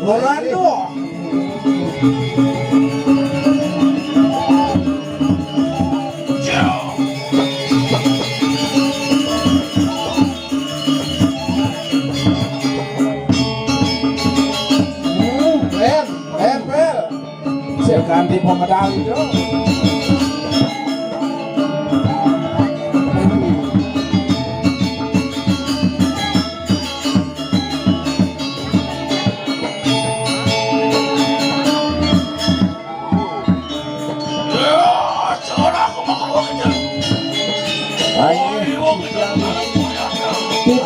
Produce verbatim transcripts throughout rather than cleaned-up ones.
Orlando. Hmm, Ben, Ben, Ben. Saya ganti pemedal itu.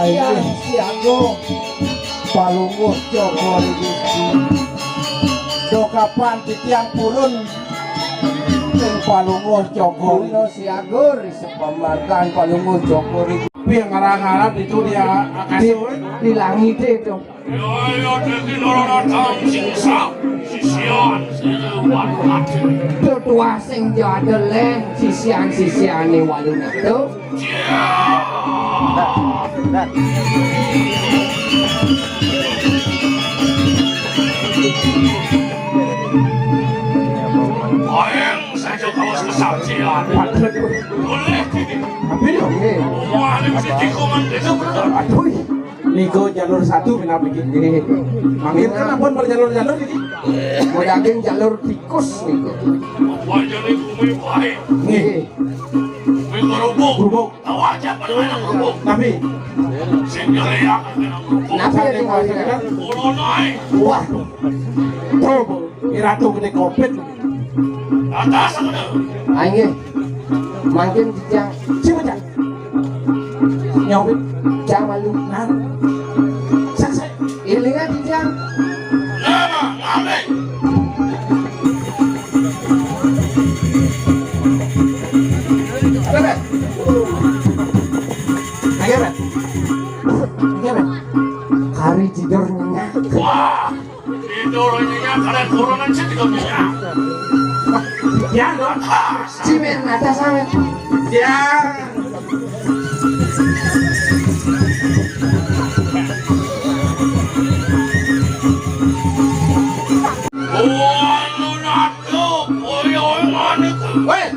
Ayo, titiang siaga Palungguh Cokor iki. Dokapan titiang purun ing Palungguh Cokor. Guna siaga ri sepamargan Palungguh Cokor iki. Piye ngarang-ngarang itu dia. Di, di langit itu. Yo, yo, dadi loro datang sing sak, sisian, sing walu ati. Tuah sing jada lén, sisian-sisiané walu nado. Aeng saja kawas kesaksian. Boleh. Tapi yo, nggih. Wah, ini mesti tikungan itu bener. Aduh. Niku jalur satu pinapiki. Nggih. Mangkin kan ampun pada jalur-jalur iki. Mboten jalur tikus niku. Apa jadi bumi baik? Nggih. Bumi kerubuk. Kerubuk. Tahu aja pada anak kerubuk. Tapi sing nyeleak anak kerubuk. Napa ya, Mas? Corona, eh. Wah. Tuh, Iratu kena covid. Atas mana? Ah, nggih. Mangkin titiang. Siapa, Cak? Nyawi. Cak malu. Nah. Sik, sik. Ilingan titiang. Nama, ngambil. Ada, Bet? Ada, Bet? Ada, Bet? Kari tidur nyenyak. Wah. Itu orangnya kalian turunan sih tiga punya. Ya, dong. Cimen mata sama. Ya. Walu nado, oyo, oyo, manik. Weh,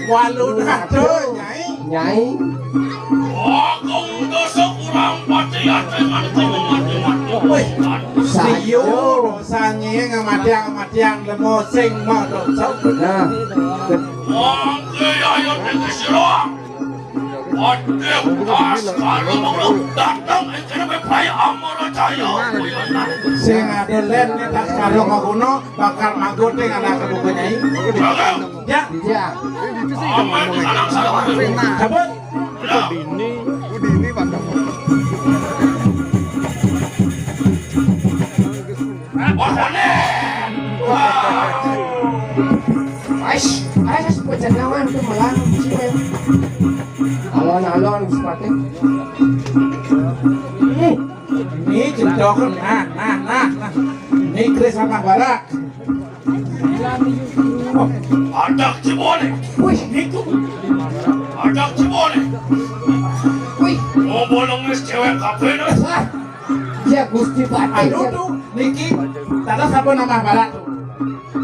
walu nado, Nyai. Nyai. Agung dosa kurang pati ati nganti mati-mati. Wih, sayo, sanye ngamatiang-matiang lemo sing madosa. Bener. Mangke ayo tinggi sira. Waduh, pas kalau mau datang, ini kena berpaya Amara Jaya. Sing ada lén nih tas karo kono bakal manggote anak kebuka, Nyai. Jaga. Ya. Iya. Aman, anak saya. Cabut. Udini, Udini, Pak. Wah, aneh. Wah. Ais, ais, pajangan tuh melang, sih, ya. Alon-alon, sepatu. Ini. Ini cendok, nah, nah, nah, nah. Ini keris sama barak. Oh, adak cibole. Wih, niku. Adak cibole. Wih. Mau bolong wis cewek kabeh, nah. Wah. Ya, Gusti Patih. Aduh, ya. Tuh, niki. Tata sapa nama barak?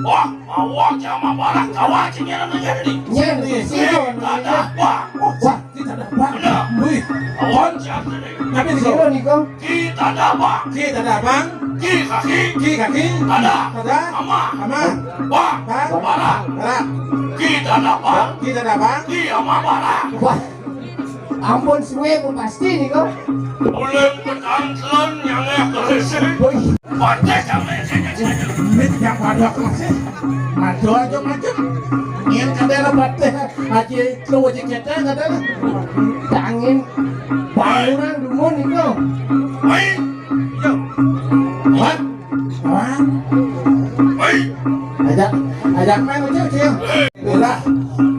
Wah, awak sama barak, kawak sing nyeram nyeram nih. Nyen, sing. Tata apa? Wah. Kita ada bang. Bener. Wih. Awan siapa nih? Tapi di sini. Sira nika. Kita ada bang. Kita ada bang. Ki kaki. Ki kaki. Ada. Ada. Ama. Ama. Bang. Bang. Bara. Bara. Kita ada bang. Kita ada bang. Ki ama bara. Wah. Ampun suwe pun pasti nika. Oleh petangkelan yang ya kerese. Wih. Pate sampai sini saja. Mit yang pada masih. Maju aja maju. Ini kadang pate. Aji Lu wajib cetek, kata lu. Tangin. Bangunan dumun itu. Hei. Yo. Wan. Wan. Hei. Ajak, ajak main aja, Cil. Udah.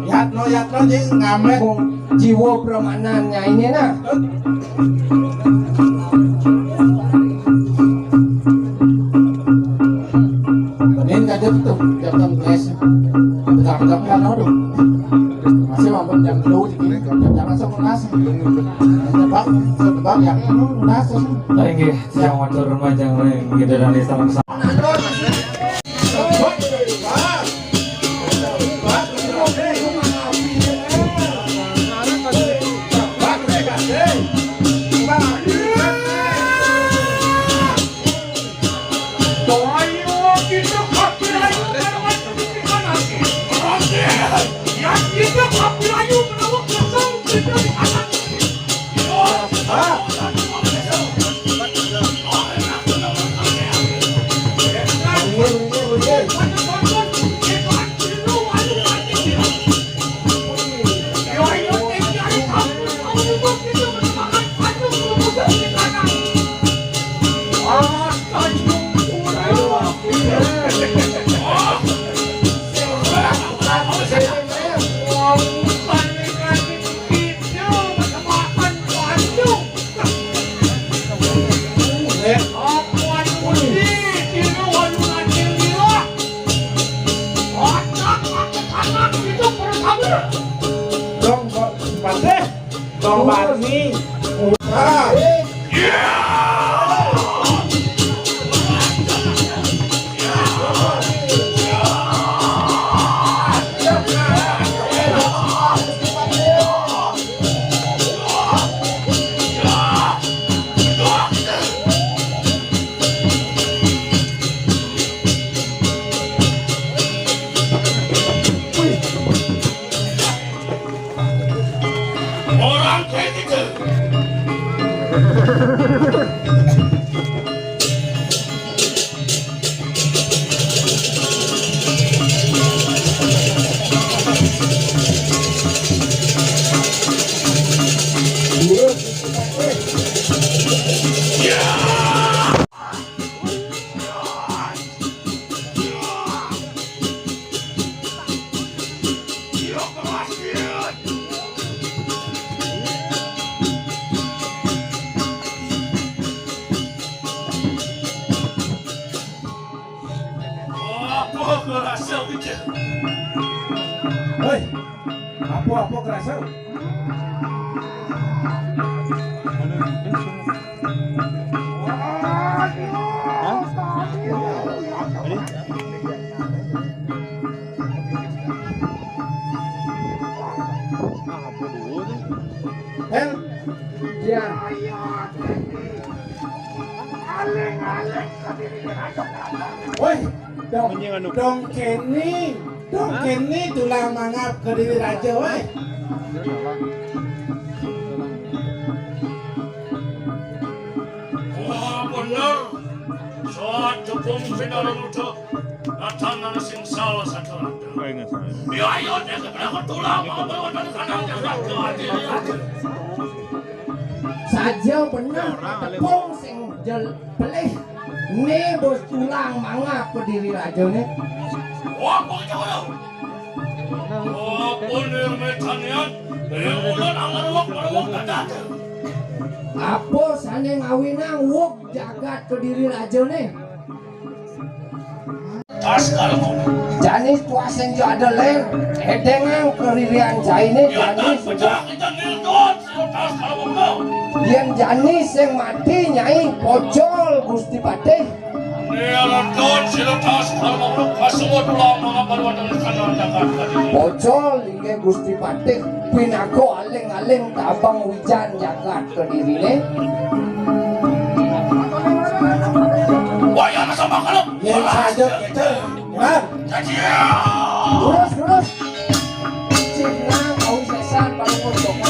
Yatno, yatno, Cil, ngamet. Jiwa permainannya ini, nah. Kemudian kaget tuh, datang ke S. Tangkap kan, aduh. Masih mampu jam dua, jadi jam jangan sama nasi. Tebak, tebak yang penuh nasi. Inggih, yang matur majeng ring, kita dan istana. Dong, Pak, Pak, eh, Dong Barni. Ah. Orang kayak gitu. Apa kerasa kita? Hei, apa-apa kerasa? Hel, ya. Woi, dong, dong kene, dong kene tulang mangap Kediri Raja, woi. Wah, bener. Saat tepung pinara luda, datang ana sing salah satu randa. Ayo, nggak salah. Ya, ayo, dia kepada ketulah, mau bawa dari kanan, jangan ke hati, hati. Saja bener, tepung sing jel-, pelih. Né bos tulang mangap Kediri Raja né. Wah, kok jauh. Apa né metanian? Yang ulan angan wak, wak, wak, kata. Apa sané ngawinang wuk jagat Kediri Raja né? Jani tuah sing ja ada lén, édéngang karirian jainé, jani sudah. Yén jani sing mati nyai pocol Gusti Patih. Pocol inggih Gusti Patih, pinaka aling-aling tabang wijan jagat Kediriné. Wayana sama kalau. Yén saja kita, Bang. Lurus, lurus. Cina kau sesan baru berdoa.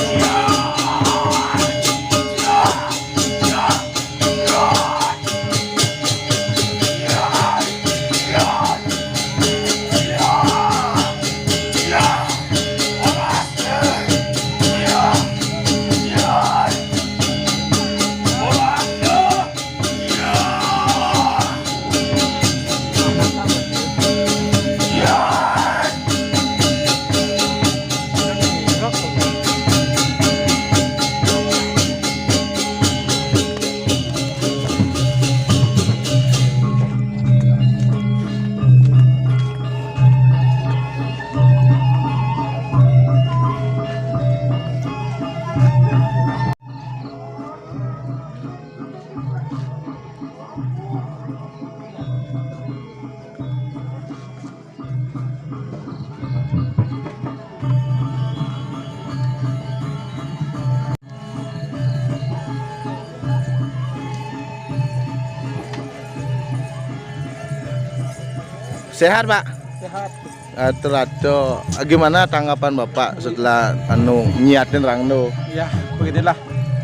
Sehat, Pak? Sehat. Eh, Teraco, gimana tanggapan Bapak setelah, anu, nyiatin rangdo? Ya, beginilah.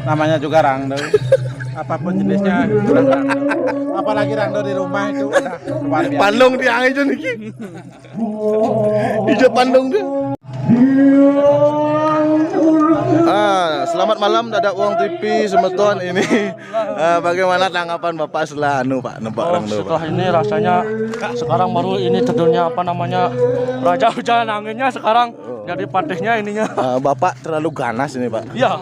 Namanya juga rangdo. Apapun jenisnya, kurang rangdo. Apalagi rangdo di rumah itu udah luar biasa. Pandung tiang ijo niki. Ijo pandung dia. Ah, Selamat malam, Dadap Wong T V, semeton ini. Eh, bagaimana tanggapan Bapak setelah anu, Pak, nempak Oh, orang tu, setelah Pak? Ini rasanya sekarang baru ini terjunnya apa namanya raja hujan anginnya sekarang jadi patihnya ininya. Eh, Bapak terlalu ganas ini, Pak. Ya,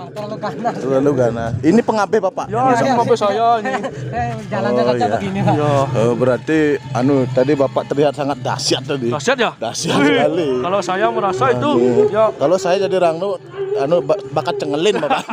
Terlalu ganas. Ini pengabeh Bapak. Ya, ini pengabeh saya ini. Eh, jalan Oh, jalan iya. Begini. Ya. Eh, berarti anu tadi Bapak terlihat sangat dahsyat tadi. Dahsyat ya? Dahsyat sekali. Kalau saya merasa itu ya Kalau saya jadi orang tu, anu ba- bakat cengelin, Bapak.